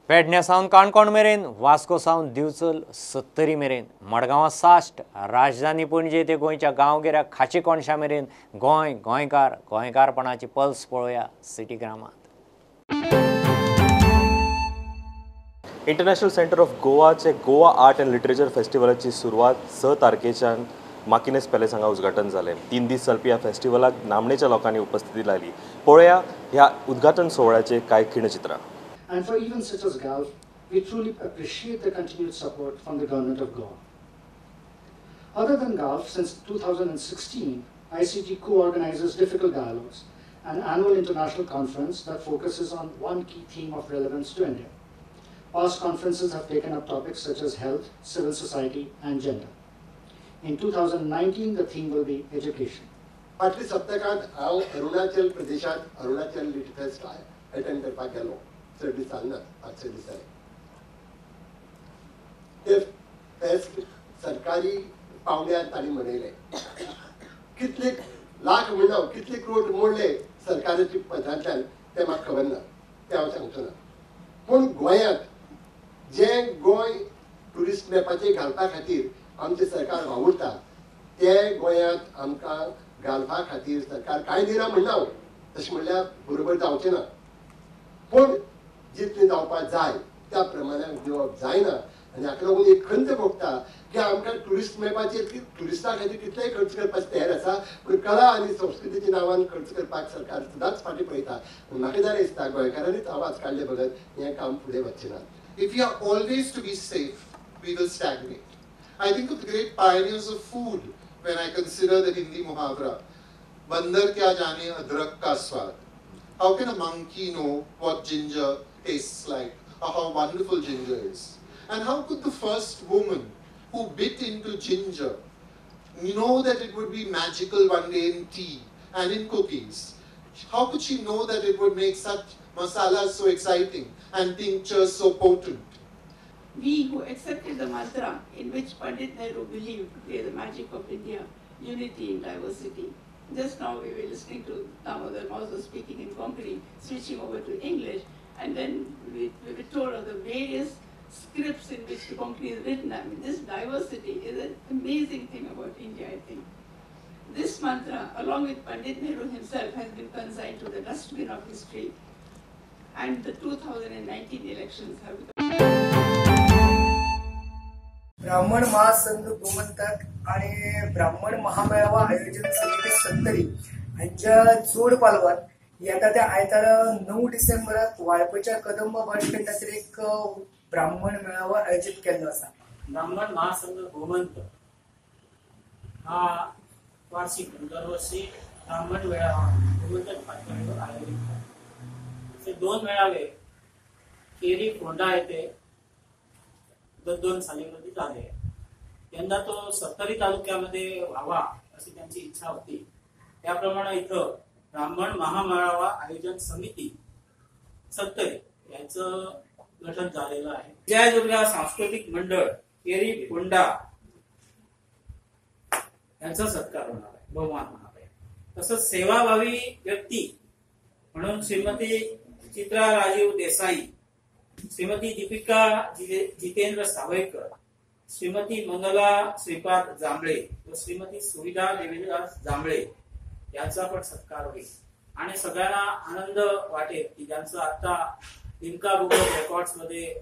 पेडण्या सावन काणकोण मेरेन, वास्को सावन दिवचल सत्तरी मेरेन, मडगांवां साश्ट, राजधानी पणजे ते गोंयच्या गांवगिऱ्या खाची कोणशा मेरेन गोंय, गोंयकार, गोंयकारपणाची पल्स पळोवया सिटीग्रामांत. इंटरनॅशनल सेंटर ऑफ गोवाचे गोवा आर्ट अँड लिटरेचर फेस्टिवलाची सुरवात 6 तारखेच्यान माकिनेस पॅलेस हांगा उद्घाटन जालें. 3 दीस चलपी ह्या फेस्टिवलाक नामनेच्या लोकांनी उपस्थिती लायली. पळोवया ह्या उद्घाटन सोहळ्याचे कांय खिणचित्रां. And for events such as GALF, we truly appreciate the continued support from the government of Goa. Other than GALF, since 2016, ICG co-organizes Difficult Dialogues, an annual international conference that focuses on one key theme of relevance to India. Past conferences have taken up topics such as health, civil society, and gender. In 2019, the theme will be education. फाटल्या सप्तकांत हांव अरुणाचल प्रदेशांत Arunachal lit fest attend करपाक गेलो. चड दीस जाले ना, 5-6 दीस जाले. ते फेस्ट सरकारी पावंड्यार तांणी मनयले. कितले लाख म्हणना, कितले क्रोड मोडले सरकाराच्या पदांतल्यान तें म्हाका खबर ना, तें हांव सांगचो ना. पूण गोंयांत जें गोंय ट्युरिस्ट मॅपाचेर घालपा खातीर आमचें सरकार वावुरता तें गोंयांत आमकां घालपा खातीर सरकार कांय दिना म्हणना हांव, तशें म्हणल्यार बरोबर जावचें ना. पूण जितलें जावपाक जाय त्या प्रमाणान दिवप जायना आनी हाका लागून एक खंत भोगता की आमकां ट्युरिस्ट मॅपाचेर ट्युरिस्टां खातीर कितलेय खर्च करपाचे तयार आसा, पूण कला आनी संस्कृतीच्या नांवान खर्च करपाक सरकार सदांच फाटीं पळयता. म्हाका जाल्यार दिसता गोंयकारांनीच आवाज काडले बगर हें काम फुडें वचचें ना. If we are always to be safe, we will stagnate. I think of the great pioneers of food when I consider the Hindi muhavra, Bandar kya jaane adrak ka swad. How can a monkey know what ginger tastes like or how wonderful ginger is? And how could the first woman who bit into ginger know that it would be magical one day in tea and in cookies? How could she know that it would make such masalas so exciting and tinctures so potent? We who accepted the mantra in which Pandit Nehru believed to be the magic of India, unity in diversity. Just now we were listening to Damodar Mauzo speaking in Konkani, switching over to English, and then we were told of the various scripts in which the Konkani is written. I mean, this diversity is an amazing thing about India, I think. This mantra, along with Pandit Nehru himself, has been consigned to the dustbin of history, and the 2019 elections have become. ब्राह्मण महासंघ गोमंतक आणि ब्राह्मण महामेळावा आयोजन समिती सत्तरी हांच्या जोड पालवान येता त्या आयतारा 9 डिसेंबराक वाळपयच्या कदंब बस स्टँडाचेर एक ब्राह्मण मेळावा आयोजीत केल्लो आसा. ब्राह्मण महासंघ गोमंत हा वार्षिक दरवर्षी ब्राह्मण मेळावा गोमंतक पातळीवर आयोजित करतात. असे 2 मेळावे केरी फोंडा येथे 2 सालीमध्ये झाले. यंदा तो सत्तरी तालुक्यामध्ये व्हावा अशी त्यांची इच्छा होती. त्याप्रमाणे इथं ब्राह्मण महामेळावा आयोजन समिती सत्तरी यांचं गठन झालेलं आहे. जयदुर्गा सांस्कृतिक मंडळ केरी फोंडा यांचा सत्कार होणार आहे, बहुमान होणार आहे. तसंच सेवाभावी व्यक्ती म्हणून श्रीमती चित्रा राजीव देसाई, श्रीमती दीपिका जितेंद्र सावयकर, श्रीमती मंगला श्रीपाद जांभळे व श्रीमती सुविधा देवीदास जांभळे यांचा पण सत्कार होईल. आणि सगळ्यांना आनंद वाटेल की ज्यांचं आता लिम्का बुक ऑफ रेकॉर्ड्स मध्ये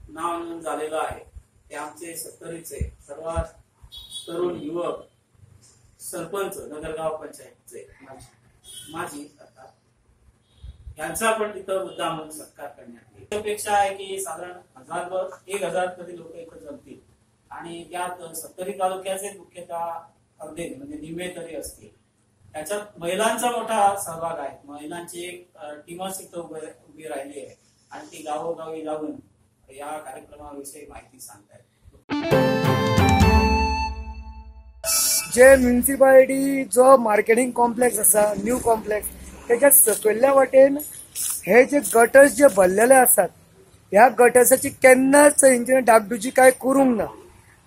नाव नोंद झालेलं आहे ते आमचे सत्तरीचे सर्वात तरुण युवक सरपंच नगरगाव पंचायतचे माजी अर्थात यांचा पण तिथं मुद्दा म्हणून सत्कार करण्यात येईल. अपेक्षा आहे की साधारण 1000 तरी लोक इथं जमतील आणि त्यात सत्तरी तालुक्याचे मुख्यतः अर्धे म्हणजे निम्मे तरी असतील. त्याच्यात महिलांचा मोठा सहभाग आहे. महिलांची एक टीमच इथं उभी राहिली आहे आणि ती गावोगावी जाऊन या कार्यक्रमाविषयी माहिती सांगतायत. जे म्युनिसिपालिटी जो मार्केटिंग कॉम्प्लेक्स आसा, न्यू कॉम्प्लेक्स, त्याच्या सकयल्ल्या वाटेन हे जे गटर्स जे भरलेले आसात ह्या गटर्साची केन्नाच हेंचे डागडुजी काय करूंक ना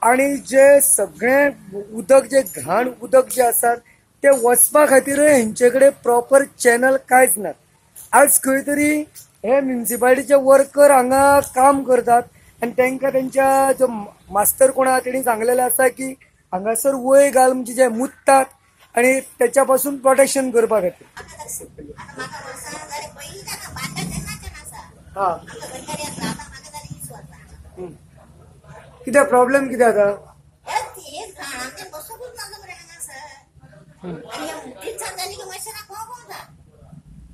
आणि जे सगळे उदक जे घाण उदक जे आसात ते वचपा खातीरय हेंचे कडेन प्रॉपर चॅनल कांयच ना. आज खंय तरी हे म्युनिसिपालिटीचे वर्कर हांगा काम करतात आनी तांकां तेंच्या जो मास्तर कोण आहा तेणी सांगलेलें आसा की हांगासर वय घाल म्हणजे जे मुततात आनी तेच्या पासून प्रोटेक्शन करपा खातीर. हा कितें प्रॉब्लेम कितें जाता?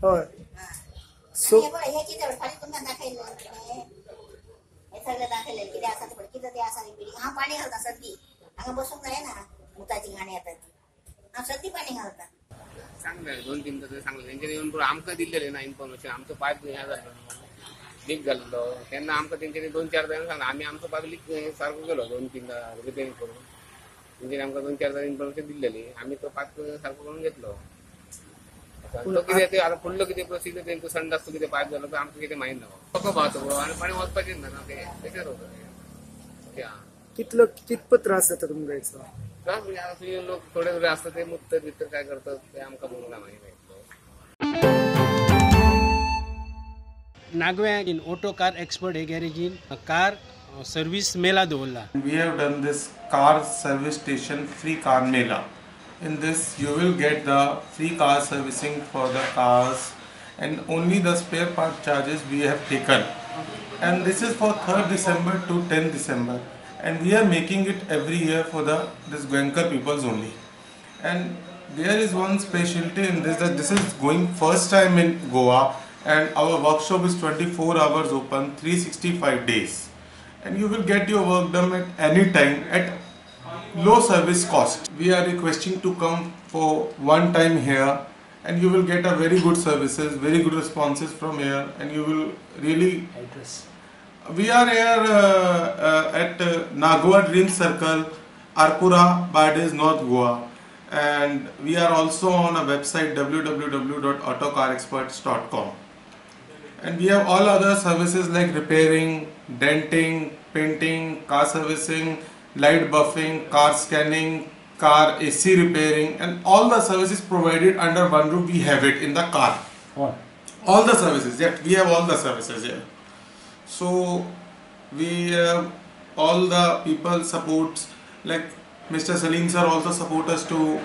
हय सो सांगले दोन तीन सांगले तेंच्यानी येवन आमकां दिल्लें ना इन्फॉर्मेशन. आमचो पायप हें जाल्लो लीक जाल्लो तेन्ना आमकां तेंच्यांनी दोन चार जाणांनी सांगलें आमी आमचो पायप लीक सारको केलो दोन तीन रिपेरींग करून. तेंच्यांनी आमकां दोन चार जाणांनी इन्फॉर्मेशन दिल्लेली आमी तो पायप सारको करून घेतलो. तो कितें ते आतां फुडलो कितें प्रोसिजर तेंचो संडासचो कितें पायप जालो तो आमकां कितें माहीत ना. कसो भावतो आनी पाणी वचपाचें ना तें तशेंच वता. कितलो कितपत त्रास जाता तुमकां हेचो? त्रास म्हणजे आतां तुजे लोक थोडे थोडे आसता ते मुत्तर बित्तर काय करतात ते आमकां बरोबर ना मागीर. नागव्या in auto car expert हे गॅरेजीन कार सर्वीस मेला दवरला. We have done this car service station free car mela. In this you will get the free car servicing for the cars and only the spare part charges we have taken. And this is for 3rd December to 10th December. And we are making it every year for the this Goenkar peoples only. And there is one specialty in this, that this is going first time in Goa, and our workshop is 24 hours open, 365 days. And you will get your work done at any time at low service cost. We are requesting to come for one time here and you will get a very good services, very good responses from here, and you will really... Address. We are here at Nagua Dream Circle, Arpura, Bardez, North Goa, and we are also on a website www.autocarexperts.com. And we have all other services like repairing, denting, painting, car servicing, light buffing, car scanning, car AC repairing, and all the services provided under one roof. We have it in the car. All the services, yeah, we have all the services here. So we all the people supports, like Mr. Salim sir also support us to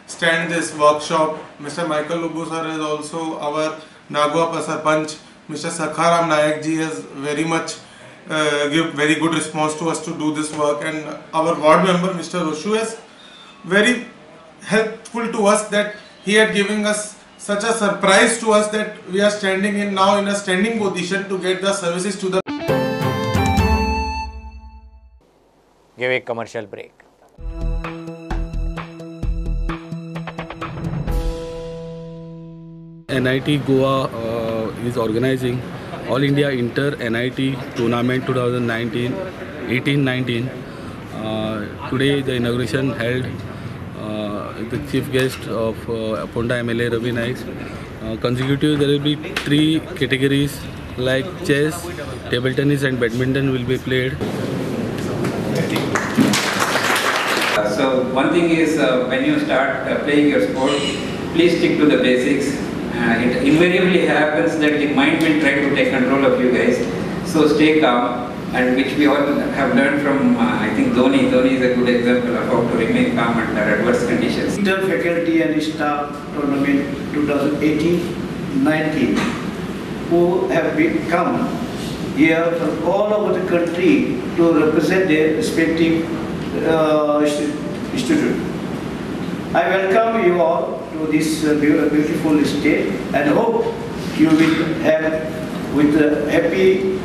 stand this workshop. Mr. Michael Lobo sir is also our Nagua Sarpanch. Mr. Sakharam Nayak ji has very much give very good response to us to do this work, and our ward member Mr. Roshu is very helpful to us, that he had given us such a surprise to us that we are standing in now in a standing position to get the services to the. Give a commercial break. NIT Goa is organizing All India Inter NIT Tournament 2019-18-19. Today the inauguration held. The chief guest of Ponda MLA Ravi Naik. Consecutive there will be three categories like chess, table tennis and badminton will be played. So one thing is when you start playing your sport, please stick to the basics. It invariably happens that the mind will try to take control of you guys. So stay calm, and which we all have learned from, I think, Dhoni. Dhoni is a good example of how to remain calm under adverse conditions. Inter Faculty and Staff Tournament 2018-19, who have come here from all over the country to represent their respective institute. I welcome you all to this beautiful state and hope you will have with a happy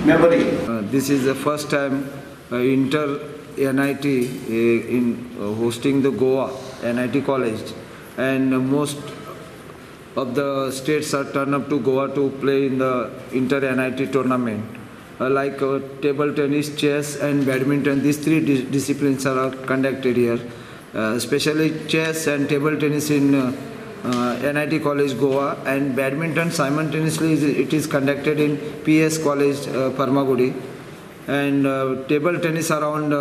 memory. This is the first time Inter NIT in hosting the Goa NIT College, and most of the states are turned up to Goa to play in the Inter NIT tournament. Like table tennis, chess and badminton, these three disciplines are conducted here. Especially chess and table tennis in NIT College Goa, and badminton simultaneously it is conducted in PS College Farmagudi. And table tennis around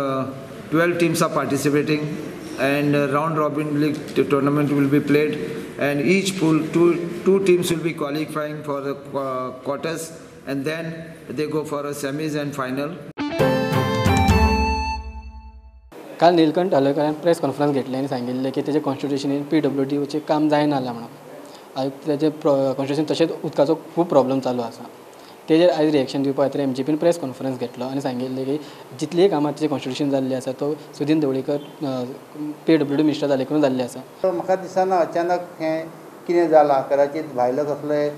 12 teams are participating, and round robin league tournament will be played, and each pool two teams will be qualifying for the quarters, and then they go for a semis and final. काल Neelkanth हर्लेकरान press conference घेतली आनी सांगिल्लें की तेजे कॉन्स्टिट्युशनीन PWDचे काम जायना जालां म्हणून. तेजे कॉन्स्टिट्युशन तशेंच उदकाचो खूब प्रॉब्लम चालू आसा. तेजेर आयज रिएक्शन दिवपा खातीर MGPन प्रेस कॉन्फरन्स घेतलो आनी सांगिल्लें की जितलीय कामां तेजे कॉन्स्टिट्युशन जाल्ली आसा तो सुदीन ढवळीकर PWD minister जाले करून जाल्ली आसा. म्हाका दिसना अचानक हें कितें जालां, कदाचित भायलो कसलोय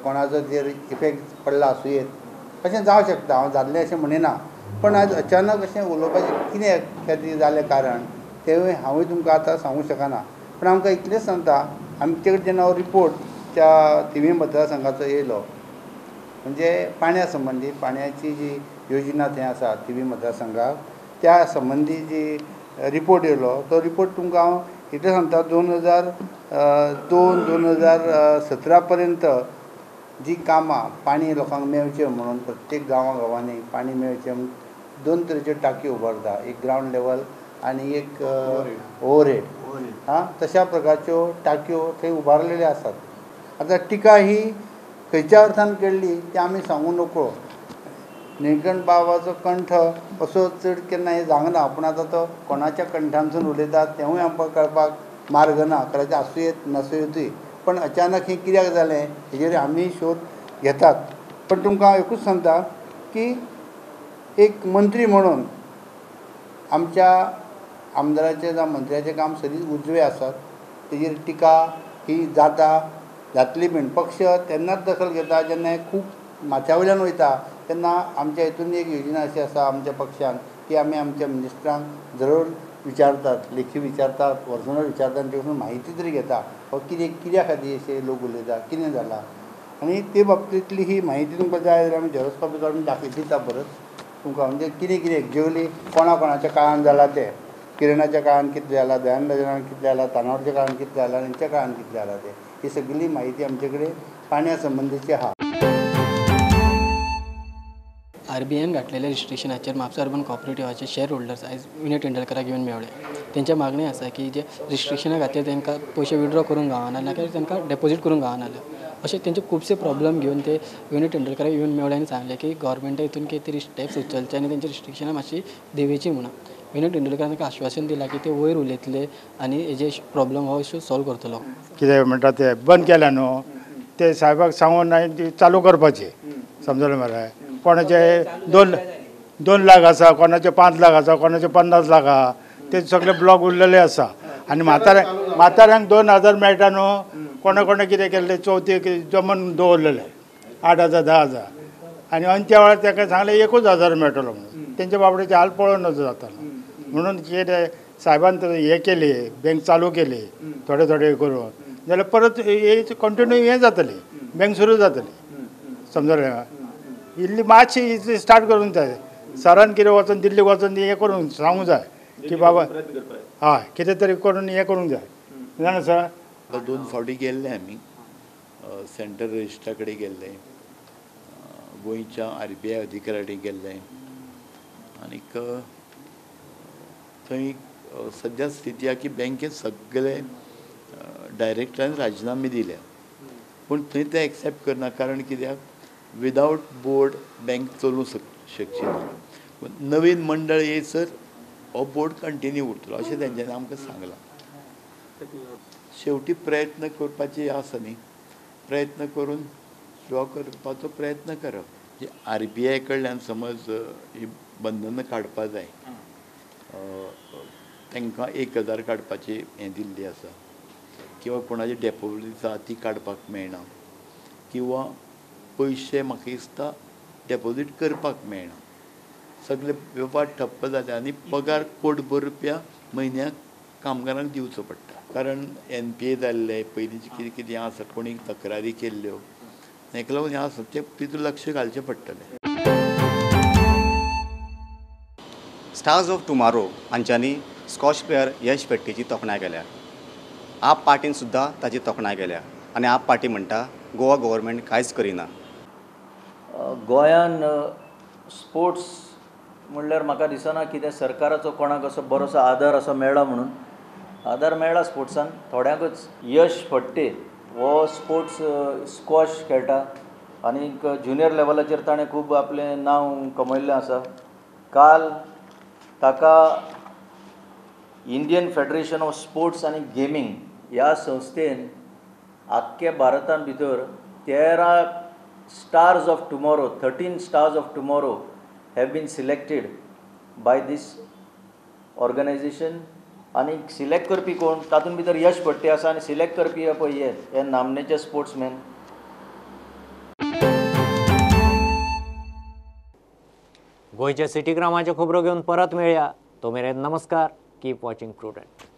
कोणाचो जेर इफेक्ट पडला आसुंयेत, अशें जावं शकता. हांव जाल्लें अशें म्हणिना, पण आज अचानक अशें उलोवपाचें कितें खातीर जालें कारण तेंवूय हांवूय तुमकां आतां सांगूंक शकना. पूण आमकां इतलेंच सांगता, आमचे कडेन जेन्ना हो रिपोर्ट त्या थिवी मतदारसंघाचो येयलो, म्हणजे पाण्या संबंदी पाण्याची जी योजना थंय आसा थिवी मतदारसंघाक, त्या संबंदी जी रिपोर्ट येयलो तो रिपोर्ट तुमकां हांव इतलें सांगता, 2002 2017 पर्यंत जी कामां पाणी लोकांक मेळचें म्हणून प्रत्येक गांवा गांवांनी पाणी मेळचें म्हणून दोन तरेच्यो टाकयो उबारता, एक ग्रावंड लेवल आनी एक ओवरहेड, हां तशा प्रकारच्यो टाकयो थंय उबारलेल्यो आसात. आतां टिका ही खंयच्या अर्थान केल्ली तें आमी सांगूं नकळो. नीलकंठ बाबाचो कंठ असो चड केन्ना हें जावंक ना, पूण आतां तो कोणाच्या कंठांतसून उलयता तेंवूय आमकां कळपाक मार्ग ना, कदाचित आसूं येत नासूं येतूय. पण अचानक हें कित्याक जालें हेजेर आमी शोध घेतात. पण तुमकां हांव एकूच सांगता की एक मंत्री म्हणून आमच्या आमदाराचें जावं मंत्र्याचें काम सदींच उजवें आसत, तेजेर टिका ही जाता, जातली बीन. पक्ष तेन्नाच दखल घेता जेन्ना हें खूब माथ्या वयल्यान वयता, तेन्ना आमच्या हितून एक योजना अशी आसा आमच्या पक्षान की आमी आमच्या मिनिस्टरांक जरूर विचारतात, लेखी विचारतात, पर्सनल विचारतात आनी ते म्हायती तरी घेता हो कितें कित्या खातीर अशें लोक उलयता, कितें जालां. आनी ते बाबतींतली ही म्हायती तुमकां जाय जाल्यार आमी झेरोक्स कॉपी काडून दाखयत दिता परत तुमकां, म्हणजे कितें कितें एक्जेक्टली कोणा कोणाच्या काळान जालां तें, किरणाच्या काळान कितलें जालां, दयानंद राजनान कितलें जालां, तानावडच्या काळान कितलें जालां, हेंच्या काळान कितलें जालां तें, ही सगळी म्हायती आमचे कडेन पाण्या संबंदीची आहा. RBIन घातलेल्या रिस्ट्रिक्शनाचेर म्हापसा अर्बन कॉपरेटिवाचे शेअर होल्डर्स आयज विनय तेंडुलकराक येवन मेळ्ळे. तेंच्या मागणी आसा की जे रिस्ट्रिक्शना खातीर तांकां पयशे विड्रॉ करूंक गावना नाल्यार तांकां डेपोजीट करूंक गावना अशे तेंचे खुबशे प्रॉब्लम घेवन ते विनय तेंडुलकराक येवन मेळ्ळे आनी सांगलें की गव्हर्मेंटा हितून कितें तरी स्टेप्स उचलचे आनी तेंची रिस्ट्रिक्शनां मातशी देंवयची म्हणून. विनय तेंडुलकरान तांकां आश्वासन दिलां की ते वयर उलयतले आनी हेजे प्रॉब्लम हो इशू सॉल्व करतलो. कितें म्हणटा ते बंद केल्या न्हू ते साहेबाक सांगून हांवें चालू करपाचें, समजलें मरे. कोणाचे 2 लाख आसा, कोणाचे 5 लाख आसा, कोणाचे 50 लाख आहा, ते सगळे ब्लॉक उरलेले आसा. आनी म्हाताऱ्यांक 2000 मेळटा न्हू, कोणा कोणा कितें केल्लें चवथीक जमन दवरलेलें 8000 10,000, आनी अंत्या वेळार ताका सांगलें 1,000 मेळटलो म्हणून. तेंच्या बाबड्याचे हाल पळोवन नजो जाता म्हणून कितें साहेबान हें केली, बँक चालू केली थोडे थोडे करून, जाल्यार परत हे कंटिन्यू हें जातलें, बँक सुरू जातली, समजलें. इल्ली मातशी इतली स्टार्ट करूंक जाय, सरान कितें वचोन दिल्लीक वचोन हें करूंक सांगूंक जाय की बाबा हय कितें तरी करून हें करूंक जाय, जाणा सर. 2 फावटी गेल्ले आमी सेंट्रल रजिस्ट्रा कडेन गेल्ले, गोंयच्या RBI अधिकाऱ्या कडेन गेल्ले, आनीक थंय सद्या स्थिती आहा की बँकेत सगळे डायरेक्टरान राजिनामे दिल्या, पूण थंय ते एक्सेप्ट करना, कारण कित्याक विदावट बोर्ड बँक चलूंक शकची ना. नवीन मंडळ येयसर हो बोर्ड कंटिन्यू उरतलो अशें तेंच्यांनी आमकां सांगलां. शेवटी प्रयत्न करपाचे आसा न्ही, प्रयत्न करून ड्रॉ करपाचो प्रयत्न करप. जे RBI कडल्यान समज ही बंधनां काडपा जाय, तांकां 1000 काडपाची हें दिल्ली आसा, किंवा कोणाची डेपोजीट आसा ती काडपाक मेळना, किंवा पयशे म्हाका दिसता डेपोजीट करपाक मेळना, सगळे वेव्हार ठप्प जाले आनी पगार कोटभर रुपया म्हयन्याक कामगारांक दिवचो पडटा, कारण NPA जाल्ले पयलींचे कितें कितें आसा, कोणी तक्रारी केल्ल्यो, हेका लागून हें आसा तें तितून लक्ष घालचें पडटलें. स्टार्स ऑफ टुमारो हांच्यांनी स्कॉच प्लेयर यश पेट्टीची तोखणाय केल्या. आप पार्टीन सुद्दां ताची तोखणाय केल्या आनी आप पार्टी म्हणटा गोवा गव्हर्मेंट कांयच करिना. गोंयान स्पोर्ट्स म्हणल्यार म्हाका दिसना कितें सरकाराचो कोणाक असो बरोसो आदार असो मेळ्ळा म्हणून. आदार मेळ्ळा स्पोर्ट्सान थोड्यांकूच. यश फडटे हो स्पोर्ट्स स्क्वॉश खेळटा आनीक ज्युनियर लेवलाचेर ताणें खूब आपलें नांव कमयल्लें आसा. काल ताका इंडियन फेडरेशन ऑफ स्पोर्ट्स आनी गेमींग ह्या संस्थेन आख्ख्या भारतान भितर 13 stars of tomorrow, 13 stars of tomorrow have been selected by this organization. आनी सिलेक्ट करपी कोण, तातूंत भितर यश फडटे आसा आनी सिलेक्ट करपी हे पळय हे नामनेचे स्पोर्ट्समॅन. गोंयच्या सिटीग्रामाच्यो खबरो घेवन परत मेळया. तो मेरेन नमस्कार. Keep watching Prudent.